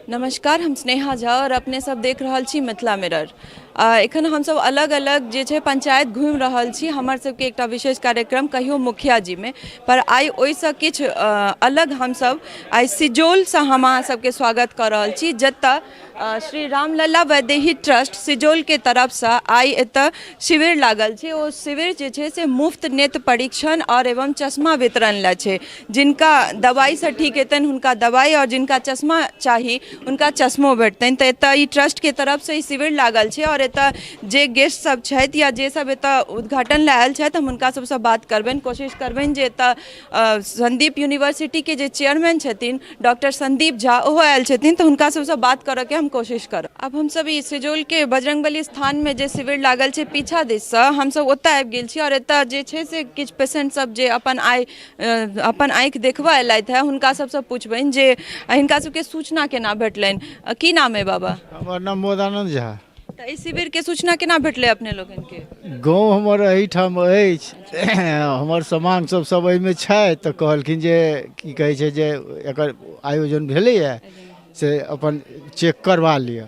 नमस्कार, हम स्नेहा झा और अपने सब देख रहल छी मिथिला मिरर। एखन हमसब अलग अलग जे छै पंचायत घुमि रहल छी हमर सबके एकटा विशेष कार्यक्रम कहियो मुखिया जी मे पर आइ ओहिसँ किछु अलग हमसब आइ सिजौलसँ हम अहाँ सबके स्वागत कऽ रहल छी, जतऽ श्री रामलला वैदेही ट्रस्ट सिजौलके तरफसँ आइ एतऽ शिविर लागल छै। ओ शिविर जे छै से मुफ्त नेत्र परीक्षण आओर एवं चश्मा वितरण लए छै। जिनका दवाइसँ ठीक हेतनि हुनका दवाइ आओर जिनका चश्मा चाही हुनका चश्मो भेटतनि। तऽ एतऽ ई ट्रस्टके तरफसँ ई शिविर लागल छै आओर एतऽ जे गेस्ट सब छथि या जे सब एतऽ उद्घाटन लए आयल छथि, हम हुनका सबसँ बात करबनि। कोशिश करबनि जे एतऽ संदीप यूनिवर्सिटीके जे चेयरमैन छथिन डॉक्टर संदीप झा, ओहो आयल छथिन, तऽ हुनका सबसँ बात करऽके हम कोशिश करब। आब हमसब ई सिजौलके बजरंगबली स्थानमे जे शिविर लागल छै पीछा दिससँ, हमसब ओतऽ आबि गेल छी आओर एतऽ जे छै से किछु पेशेंट सब जे अपन आइ अपन आँखि देखबऽ अयलथि हँ, हुनका सबसँ पुछबनि जे हिनका सबके सूचना केना भेटलनि। की नाम अइ बाबा? हमर नाम मोदानन्द झा। तऽ एहि शिविरके सूचना केना भेटलै अपने लोकनिके? गाँव हमर एहिठाम अछि, हमर समांग सब सब एहिमे छथि, तऽ कहलखिन जे की कहै छै जे एकर आयोजन भेलैए से अपन चेक करबा लिअ।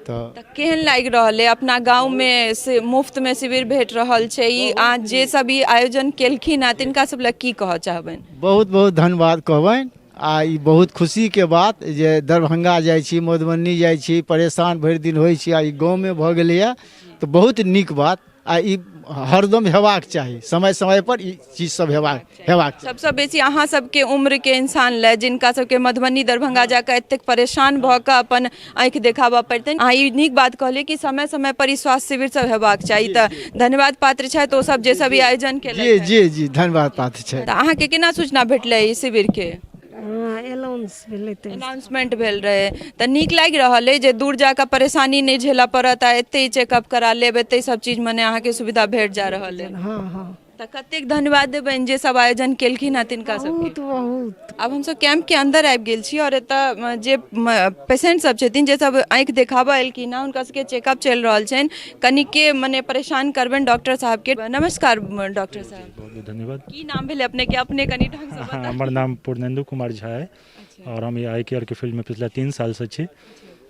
तऽ केहन लागि रहल अइ अपना गाँवमे से मुफ्तमे शिविर भेट रहल छै? ई अहाँ जे सब ई आयोजन केलखिन हँ तिनका सब लए की कहऽ चाहबनि? बहुत बहुत धन्यवाद कहबनि आ ई बहुत खुशीके बात जे दरभंगा जाइ छी, मधुबनी जाइ छी, परेशान भरि दिन होइ छी, आ ई गाँवमे भऽ गेलैए तऽ बहुत नीक बात। आ ई हरदम हेबाक चाही, समय समय पर ई चीज सब हेबाक चाही। सबसँ बेसी अहाँ सबके उम्रके इंसान लए जिनका सबके मधुबनी दरभंगा जाकऽ एतेक परेशान भऽ कऽ अपन आँखि देखाबऽ पड़तनि। अहाँ ई नीक बात कहलियै कि समय समय पर ई स्वास्थ्य शिविर सब हेबाक चाही, तऽ धन्यवाद पात्र छथि ओ सब जे सब ई आयोजन केलथि। जी जी जी, धन्यवाद पात्र छथि। तऽ अहाँके केना सूचना भेटलै ई शिविरके? हँ, एनाउंस भेलै तऽ। अनाउंसमेंट भेल रहै तऽ नीक लागि रहल अइ जे दूर जाकऽ परेशानी नहि झेलऽ पड़त आ एतहि चेकअप करा लेब, एतहि सब चीज मने अहाँके सुविधा भेट जा रहल अइ। हँ हँ। तऽ कतेक धन्यवाद देबनि जे सब आयोजन केलखिन हँ तिनका सबके? बहुत बहुत। आब हमसब कैंपके अन्दर आबि गेल छी आओर एतऽ जे पेशेंट सब छथिन, जे सब आँखि देखाबऽ एलखिन हँ, हुनका सबके चेकअप चलि रहल छनि। कनिके मने परेशान करबनि डॉक्टर साहबके। नमस्कार डॉक्टर साहब। बहुत बहुत धन्यवाद। की नाम भेलै अपनेके? अपने कनि ढङ्गसँ बताउ। हमर नाम पूर्णेन्दु कुमार झा अइ आओर हम ई आई केयरके फील्डमे पिछला 3 सालसँ छी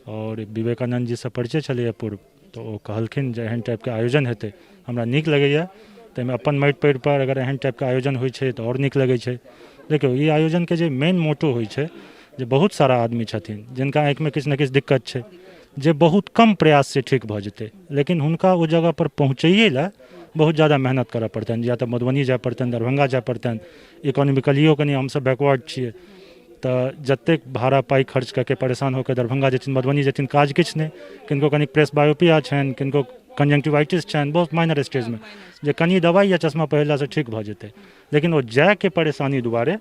आओर विवेकानन्द जीसँ परिचय छलैए पूर्व, तऽ ओ कहलखिन जे एहन टाइपके आयोजन हेतै, हमरा नीक लगैए। ताहिमे अपन माटि पाटिपर अगर एहन टाइपके आयोजन होइ छै तऽ आओर नीक लगै छै। देखियौ, ई आयोजनके जे मेन मोटो होइ छै जे बहुत सारा आदमी छथिन जिनका आँखिमे किछु ने किछु दिक्कत छै, जे बहुत कम प्रयाससँ ठीक भऽ जेतै, लेकिन हुनका ओ जगहपर पहुँचैए लए बहुत जादा मेहनत करऽ पड़तनि, या तऽ मधुबनी जाय पड़तनि, दरभंगा जाय पड़तनि। इकोनॉमिकलियो कनि हमसब बैकवर्ड छियै, तऽ जतेक भाड़ा पाइ खर्च कऽ के परेशान होके दरभंगा जेथिन, मधुबनी जेथिन, काज किछु नहि। किनको कनि प्रेस बायोपिया छनि, किनको कंजंक्टिवाइटिस छनि, बहुत माइनर स्टेजमे जे कनि दवाइ या चश्मा पहिरलासँ ठीक भऽ जेतै, लेकिन ओ जायके परेशानी दुआरे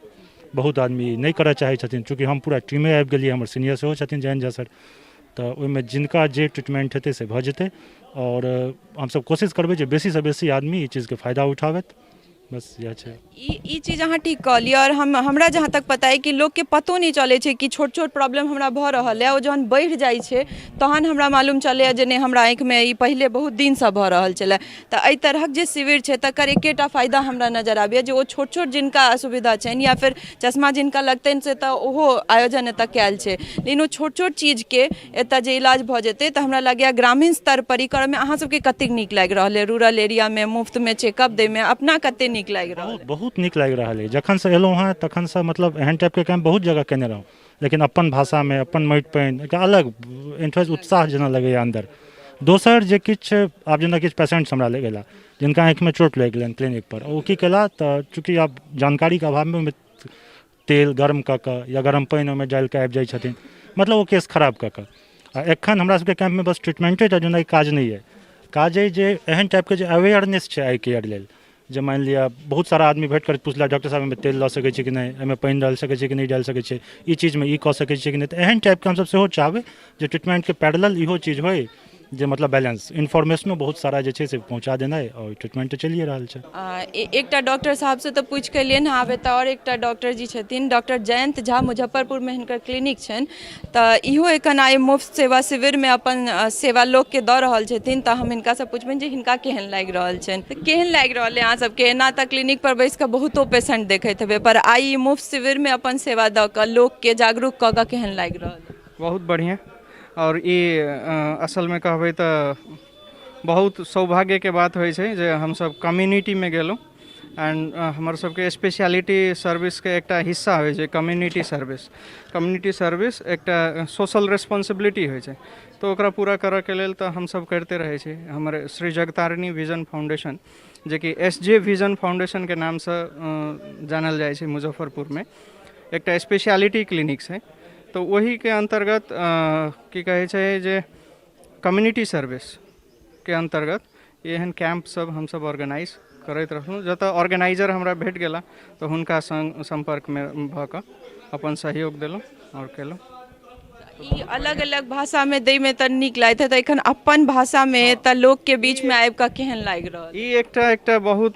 बहुत आदमी नहि करऽ चाहै छथिन। चूँकि हम पूरा टीमे आबि गेलियै, हमर सीनियर सेहो छथिन जयन्त झा सर, तऽ ओहिमे जिनका जे ट्रीटमेंट हेतै से भऽ जेतै आओर हमसब कोशिश करबै जे बेसीसँ बेसी आदमी ई चीजके फायदा उठाबथि, बस इएह छै। ई चीज अहाँ ठीक कहलियै आओर हमरा जहाँ तक पता अइ कि लोकके पतो नहि चलै छै कि छोट छोट प्रॉब्लम हमरा भऽ रहल अइ। ओ जहन बढ़ि जाइ छै तहन हमरा मालूम चलैए जे नहि, हमरा आँखिमे ई पहिले बहुत दिनसँ भऽ रहल छलै। तऽ एहि तरहक जे शिविर छै तकर एकेटा फायदा हमरा नजर आबैए जे ओ छोट छोट जिनका असुविधा छनि या फेर चश्मा जिनका लगतनि से तऽ ओहो आयोजन एतऽ कयल छै, लेकिन ओ छोट छोट चीजके एतऽ जे इलाज भऽ जेतै तऽ हमरा लगैए ग्रामीण स्तरपर ई करऽमे अहाँ सबके कतेक नीक लागि रहल अइ? रूरल एरियामे मुफ्तमे चेकअप दैमे अपना कतेक नीक लागि रहल अइ? बहुत नीक लागि रहल अइ। जखनसँ एलहुँ हँ तखनसँ मतलब एहन टाइपके कैम्प बहुत जगह केने रहौँ, लेकिन अपन भाषामे अपन माटि पानि एकटा अलग इंटरेस्ट उत्साह जेना लगैए अन्दर। दोसर जे किछु आब जेना किछु पेशेंट्स हमरा लग अयला जिनका आँखिमे चोट लागि गेलनि क्लिनिकपर, ओ की केला तऽ चूँकि आब जानकारीके अभावमे ओहिमे तेल गर्म कऽ कऽ या गरम पानि ओहिमे डालि कऽ आबि जाइ छथिन, मतलब ओ केस खराब कऽ कऽ। आ एखन हमरा सबके कैम्पमे बस ट्रीटमेंटे टा जेनाइ काज नहि अइ, काज अइ जे एहन टाइपके जे अवेयरनेस छै आइ केयर लेल, जे मानि लिअ बहुत सारा आदमी भेट कर पुछलक डॉक्टर साहब एहिमे तेल लऽ सकै छी कि नहि, एहिमे पानि डालि सकै छी कि नहि डालि सकै छी, ई चीजमे ई कऽ सकै छी कि नहि। तऽ एहन टाइपके हमसब सेहो चाहबै जे ट्रीटमेन्टके पैरेलल इहो चीज होइ जे मतलब बैलेंस इन्फॉर्मेशनो बहुत सारा जे छै से पहुँचा देनाइ, आओर ट्रीटमेन्ट तऽ चलिए रहल छै। एकटा डॉक्टर साहबसँ तऽ पूछि के एलियनि हँ, आब एतऽ आओर एकटा डॉक्टर जी छथिन, डॉक्टर जयन्त झा, मुजफ्फरपुरमे हिनकर क्लिनिक छनि। तऽ इहो एखन आइ मुफ्त सेवा शिविरमे अपन सेवा लोकके दऽ रहल छथिन। तऽ हम हिनकासँ पुछबनि जे हिनका केहन लागि रहल छनि। तऽ केहन लागि रहल अइ अहाँ सबके? एना तऽ क्लिनिकपर बैसि कऽ बहुतो पेशेंट देखैत हेबै, पर आइ ई मुफ्त शिविरमे अपन सेवा दऽ कऽ लोकके जागरूक कऽ कऽ केहन लागि रहल अइ? बहुत बढ़िआँ। आओर ई असलमे कहबै तऽ बहुत सौभाग्यके बात होइ छै जे हमसब कम्युनिटीमे गेलहुँ एंड हमर सबके स्पेशलिटी सर्विसके एकटा हिस्सा होइ छै कम्युनिटी सर्विस। कम्युनिटी सर्विस एकटा सोशल रेस्पॉन्सिबिलिटी होइ छै, तऽ ओकरा पूरा करऽके लेल तऽ हमसब करिते रहै छी। हमर श्री जगतारिणी विजन फाउंडेशन, जेकि एस जे विजन फाउंडेशनके नामसँ जानल जाइ छै, मुजफ्फरपुरमे एकटा स्पेशलिटी क्लिनिक छै, तऽ ओहिके अन्तर्गत की कहै छै जे कम्युनिटी सर्विसके अन्तर्गत एहन कैम्प सब हमसब ऑर्गेनाइज करैत रहलहुँ। जतऽ ऑर्गेनाइजर हमरा भेट गेला तऽ हुनका सङ्ग सम्पर्कमे भऽ कऽ अपन सहयोग देलहुँ आओर केलहुँ। ई अलग अलग भाषामे दैमे तऽ नीक लागैत हेतै, एखन अपन भाषामे तऽ लोकके बीचमे आबि कऽ केहन लागि रहल? ई एकटा एकटा बहुत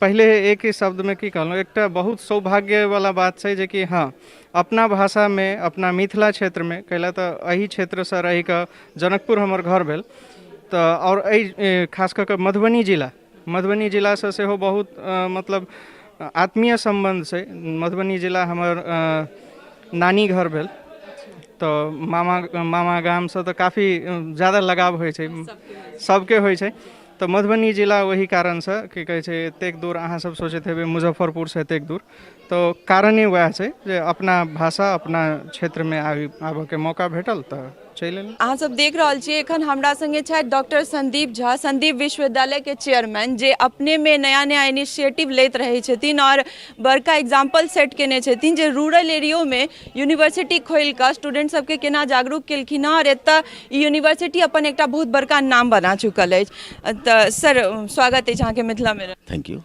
पहिले एक ही शब्दमे की कहलहुँ, एकटा बहुत सौभाग्यवला बात छै जेकि हँ, अपना भाषामे, अपना मिथिला क्षेत्रमे, कैला तऽ एहि क्षेत्रसँ रहिकऽ जनकपुर हमर घर भेल, तऽ आओर एहि खास कऽ कऽ मधुबनी जिला, मधुबनी जिलासँ सेहो बहुत मतलब आत्मीय सम्बन्ध छै। मधुबनी जिला हमर नानी घर भेल, तऽ मामा मामा गामसँ तऽ काफी ज्यादा लगाव होइ छै, सबके होइ छै। तऽ मधुबनी जिला ओहि कारणसँ की कहै छै, एतेक दूर अहाँसब सोचैत हेबै मुजफ्फरपुरसँ एतेक दूर, तऽ कारणे वएह छै जे अपना भाषा अपना क्षेत्रमे आबऽके मौका भेटल तऽ चलि एलहुँ। अहाँ सब देख रहल छियै, एखन हमरा संगे छथि डॉक्टर संदीप झा, संदीप विश्वविद्यालय के चेयरमैन, जे अपने में नया नया इनिशिएटिव लैत रहै छथिन और बड़का एग्जाम्पल सेट केने छथिन जे रूरल एरियो में यूनिवर्सिटी खोलि कऽ स्टूडेंट सबके केना जागरूक केलखिन हँ, और एतऽ ई यूनिवर्सिटी अपन एकटा बहुत बड़का नाम बना चुकल अछि। तऽ सर, स्वागत अछि अहाँके मिथिला में। Thank you.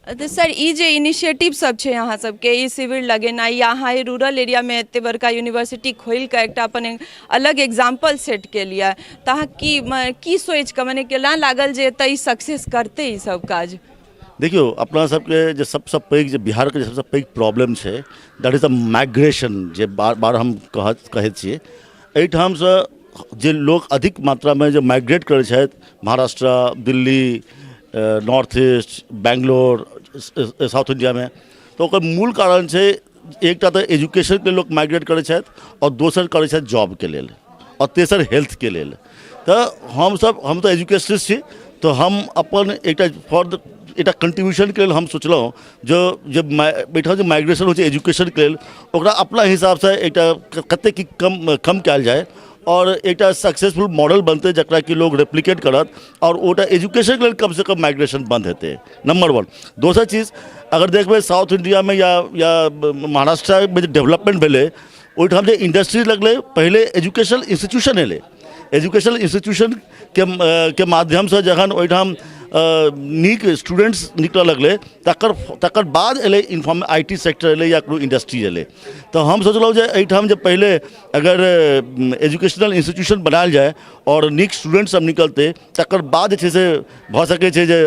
तऽ सर, ई जे इनिशिएटिव सब छै अहाँ सबके, ई शिविर लगेनाइ या अहाँ रूरल एरियामे एते बड़का यूनिवर्सिटी खोलि कऽ एकटा अपन अलग एग्जाम्पल सेट केलियै, तऽ अहाँ की की सोचि कऽ, मने केना लागल जे एतऽ ई सक्सेस करतै ई सब काज? देखियौ, अपना सबके जे सबसँ पैघ, जे बिहारके जे सबसँ पैघ प्रॉब्लम छै, that is the migration, जे बार बार हम कहैत छियै। एहिठामसँ जे लोक अधिक मात्रामे जे माइग्रेट करै छथि Maharashtra, Delhi, north east, Bangalore, south इण्डियामे, तऽ ओकर मूल कारण छै एकटा तऽ एजुकेशनके लोक माइग्रेट करै छथि, आओर दोसर करै छथि जॉबके लेल, आओर तेसर हेल्थके लेल। तऽ हमसब, हम तऽ एजुकेशनिस्ट छी, तऽ हम अपन एकटा फॉर द एकटा कंट्रीब्यूशनके लेल हम सोचलहुँ जे जे एहिठाम जे माइग्रेशन होइ छै एजुकेशनके लेल, ओकरा अपना हिसाबसँ एकटा कतेक की कम कम कयल जाय आओर एकटा सक्सेसफुल मॉडल बनतै जकरा कि लोग रेप्लिकेट करत, आओर ओटा एजुकेशनके लेल कमसँ कम माइग्रेशन बन्द हेतै, नम्बर वन। दोसर चीज, अगर देखबै साउथ इण्डियामे या या महाराष्ट्रमे जे डेवलपमेन्ट भेलै, ओहिठाम जे इंडस्ट्री लगलै, पहिले एजुकेशनल इंस्टीट्यूशन एलै। एजुकेशनल इंस्टीट्यूशनके के माध्यमसँ जखन ओहिठाम नीक स्टूडेंट्स निकलऽ लगलै, तकर तकर बाद एलै इन्फॉर्म I T sector एलै या कोनो इंडस्ट्री एलै। तऽ हम सोचलहुँ जे एहिठाम जे पहिले अगर एजुकेशनल इंस्टीट्यूशन बनायल जाय आओर नीक स्टूडेंट सब निकलतै, तकर बाद जे छै से भऽ सकै छै जे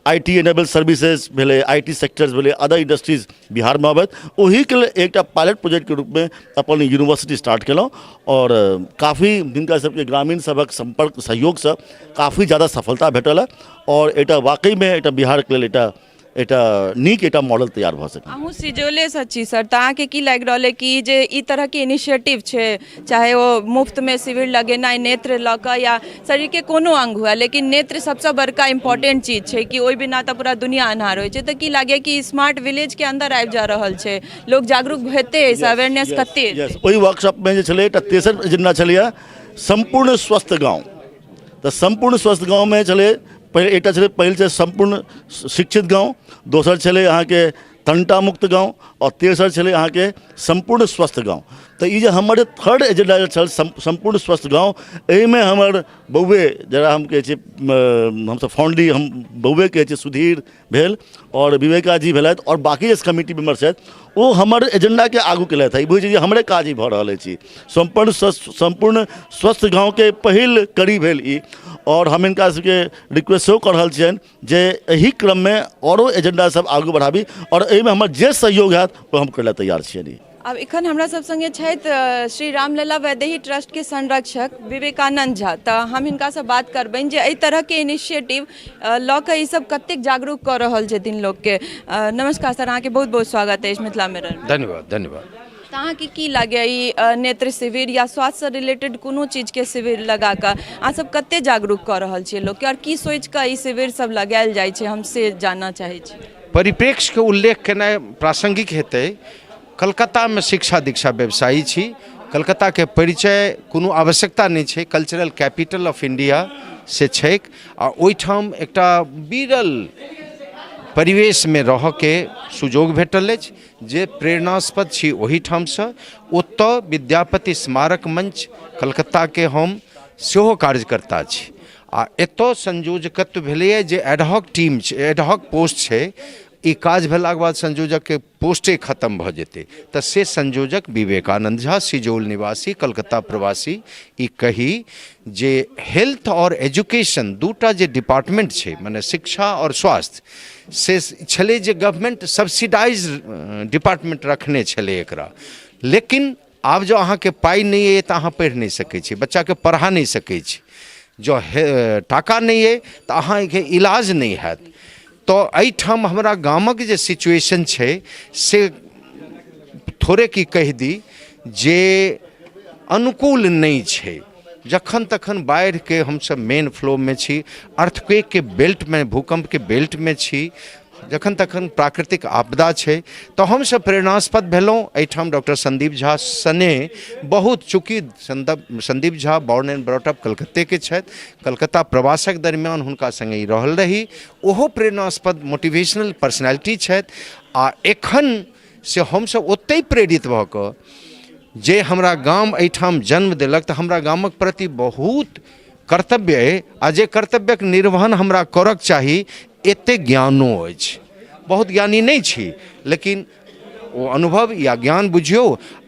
I T enable services भेलै, I T sectors भेलै, अदर इंडस्ट्रीज बिहारमे अबैत। ओहिके लेल एकटा पायलट प्रोजेक्टके रूपमे अपन यूनिवर्सिटी स्टार्ट केलहुँ, आओर काफी हिनका सबके ग्रामीण सभक सम्पर्क सहयोगसँ काफी ज्यादा सफलता भेटल हँ, आओर एकटा वाकईमे एकटा बिहारके लेल एकटा एकटा नीक एकटा मॉडल तैयार भऽ सकल। अहूँ सिजौलेसँ छी सर, तऽ अहाँके की लागि रहल अइ कि जे ई तरहके इनिशिएटिव छै, चाहे ओ मुफ्तमे शिविर लगेनाइ नेत्र लऽ कऽ या शरीरके कोनो अङ्ग हुए, लेकिन नेत्र सबसँ बड़का इम्पोर्टेंट चीज छै कि ओहि बिना तऽ पूरा दुनिया अन्हार होइ छै, तऽ की लागैए कि स्मार्ट विलेजके अन्दर आबि जा रहल छै, लोक जागरूक हेतै एहिसँ, अवेयरनेस कते? यस, ओहि वर्कशॉपमे जे छलै, एकटा तेसर एजेंडा छलैए सम्पूर्ण स्वस्थ गाँव। तऽ सम्पूर्ण स्वस्थ गाँवमे छलै पहिले एकटा छलै, पहिल छै सम्पूर्ण शिक्षित गाँव, दोसर छलै अहाँके तंटा मुक्त गाँव, आओर तेसर छलै अहाँके सम्पूर्ण स्वस्थ गाँव। तऽ ई जे हमर जे थर्ड एजेंडा जे छल सम्पूर्ण स्वस्थ गाँव, एहिमे हमर बौए, जकरा हम कहै छियै हमसब फॉन्डली हम बौए कहै छियै, सुधीर भेल आओर विवेका जी भेलथि, आओर बाँकी जे कमिटी मेम्बर छथि, ओ हमर एजेंडाके आगू केलथि। ई बुझै छै जे हमरे काज ई भऽ रहल अछि। सम्पूर्ण स्वस्थ गाँवके पहिल कड़ी भेल ई, आओर हम हिनका सबके रिक्वेस्ट सेहो कऽ रहल छियनि जे एहि क्रममे आओरो एजेंडा सब आगू बढ़ाबी, आओर एहिमे हमर जे सहयोग हैत ओ हम करै लए तैयार छियनि। आब एखन हमरा सब संगे छथि श्री रामलला वैदेही ट्रस्टके संरक्षक विवेकानंद झा, तऽ हम हिनकासँ बात करबनि जे एहि तरहके इनिशिएटिव लऽ कऽ ई सब कतेक जागरूक कऽ रहल छथिन लोकके। नमस्कार सर, अहाँके बहुत बहुत स्वागत अछि मिथिला मिरर। धन्यवाद, धन्यवाद। तऽ अहाँके की लागैए ई नेत्र शिविर या स्वास्थ्यसँ रिलेटेड कोनो चीजके शिविर लगा कऽ अहाँसभ कतेक जागरूक कऽ रहल छियै लोकके आओर की सोचि कऽ ई शिविर सब लगायल जाइ छै, हम से जानऽ चाहै छी। परिप्रेक्ष्यके उल्लेख केनाइ प्रासङ्गिक हेतै। कलकत्तामे शिक्षा दीक्षा व्यवसायी छी, कलकत्ताके परिचय कोनो आवश्यकता नहि छै, कल्चरल कैपिटल ऑफ इंडिया से छैक आ ओहिठाम एकटा विरल परिवेशमे रहऽके सुजोग भेटल अछि जे प्रेरणास्पद छी। ओहिठामसँ ओतऽ विद्यापति स्मारक मंच कलकत्ताके हम सेहो कार्यकर्ता छी आ एतऽ संयोजकत्व भेलैए जे एडहॉक टीम छै, एडहॉक पोस्ट छै। ई काज भेलाके बाद संयोजकके पोस्टे खतम भऽ जेतै, तऽ से संयोजक विवेकानन्द झा, सिजौल निवासी, कलकत्ता प्रवासी। ई कही जे हेल्थ आओर एजुकेशन दूटा जे डिपार्टमेंट छै, मने शिक्षा आओर स्वास्थ्य, से छलै जे गवर्नमेंट सब्सिडाइज डिपार्टमेंट रखने छलै एकरा। लेकिन आब जँ अहाँके पाइ नहि अइ तऽ अहाँ पढ़ि नहि सकै छी, बच्चाके पढ़ा नहि सकै छी। जँ टाका नहि अइ तऽ अहाँके इलाज नहि हैत। तऽ एहिठाम हमरा गामक जे सिचुएशन छै से थोड़े की कहि दी जे अनुकूल नहि छै। जखन तखन बाढ़िके हमसब मेन फ्लोमे छी, अर्थक्वेकके बेल्टमे, भूकम्पके बेल्टमे छी, जखन तखन प्राकृतिक आपदा छै। तऽ हमसब प्रेरणास्पद भेलहुँ एहिठाम डॉक्टर संदीप झा सने बहुत। चूँकि Sandeep Jha born and brought up कलकत्तेके छथि, कलकत्ता प्रवासक दरमियान हुनका सङ्गे ई रहल रही, ओहो प्रेरणास्पद मोटिवेशनल पर्सनैलिटी छथि। आ एखन से हमसब ओतहि प्रेरित भऽ कऽ जे हमरा गाम एहिठाम जन्म देलक, तऽ हमरा गामक प्रति बहुत कर्तव्य अइ आ जे कर्तव्यक निर्वहन हमरा करक चाही। एतेक ज्ञानो अछि, बहुत ज्ञानी नहि छी, लेकिन ओ अनुभव या ज्ञान बुझियौ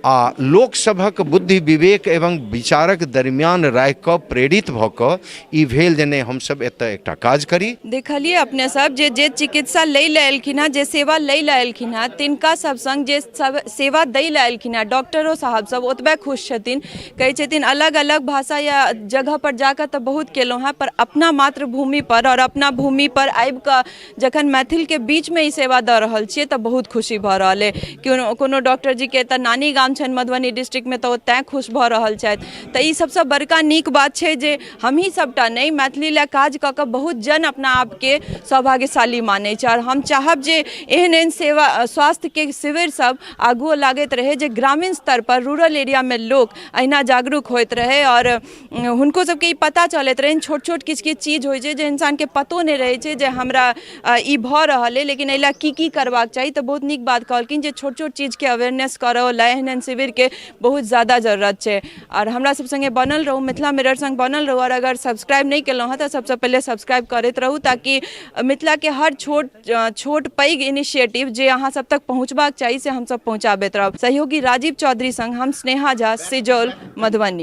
आ लोकसभक बुद्धि विवेक एवं विचारक दरमियान राखि कऽ प्रेरित भऽ कऽ ई भेल जे नहि, हमसभ एतऽ एकटा काज करी। देखलियै अपने सब जे जे चिकित्सा लै लए एलखिन हेँ, जे सेवा लै लए एलखिन हेँ, तिनका सब सङ्ग जे सब सेवा दै लए एलखिन हेँ डॉक्टरो साहब सब ओतबे खुश छथिन। कहै छथिन अलग अलग भाषा या जगहपर जाकऽ तऽ बहुत केलहुँ हेँ, पर अपना मातृभूमिपर आओर अपना भूमिपर आबिकऽ जखन मैथिलके बीचमे ई सेवा दऽ रहल छियै तऽ बहुत खुशी भऽ रहल अइ। कोनो कोनो डॉक्टरजीके तऽ नानी गाम छनि मधुबनी डिस्ट्रिक्टमे, तऽ ओ तैँ खुश भऽ रहल छथि। तऽ ई सबसँ बड़का नीक बात छै जे हमही सबटा नहि, मैथिली लए काज कऽ कऽ बहुत जन अपना आपके सौभाग्यशाली मानै छै। आओर हम चाहब जे एहन एहन सेवा स्वास्थ्यके शिविर सब आगुओ लागैत रहै, जे ग्रामीण स्तरपर रूरल एरियामे लोक अहिना जागरूक होइत रहै आओर हुनको सबके ई पता चलैत रहनि। छोट छोट किछु किछु चीज होइ छै जे इंसानके पतो नहि रहै छै जे हमरा ई भऽ रहल अइ, लेकिन एहि लए की की करबाक चाही। तऽ बहुत नीक बात कहलखिन जे छोट छोट चीजके अवेयरनेस करऽ लए एहन एहन शिविरके बहुत ज्यादा जरूरत छै। आओर हमरा सब सङ्गे बनल रहू, मिथिला मिरर सङ्ग बनल रहू, आओर अगर सब्सक्राइब नहि केलहुँ हँ तऽ सबसँ पहिले सब्सक्राइब करैत रहू, ताकि मिथिलाके हर छोट छोट पैघ इनिशिएटिव जे अहाँ सब तक पहुँचबाक चाही से हमसब पहुँचाबैत रहब। सहयोगी राजीव चौधरी सङ्ग हम स्नेहा झा, सिजौल, मधुबनी।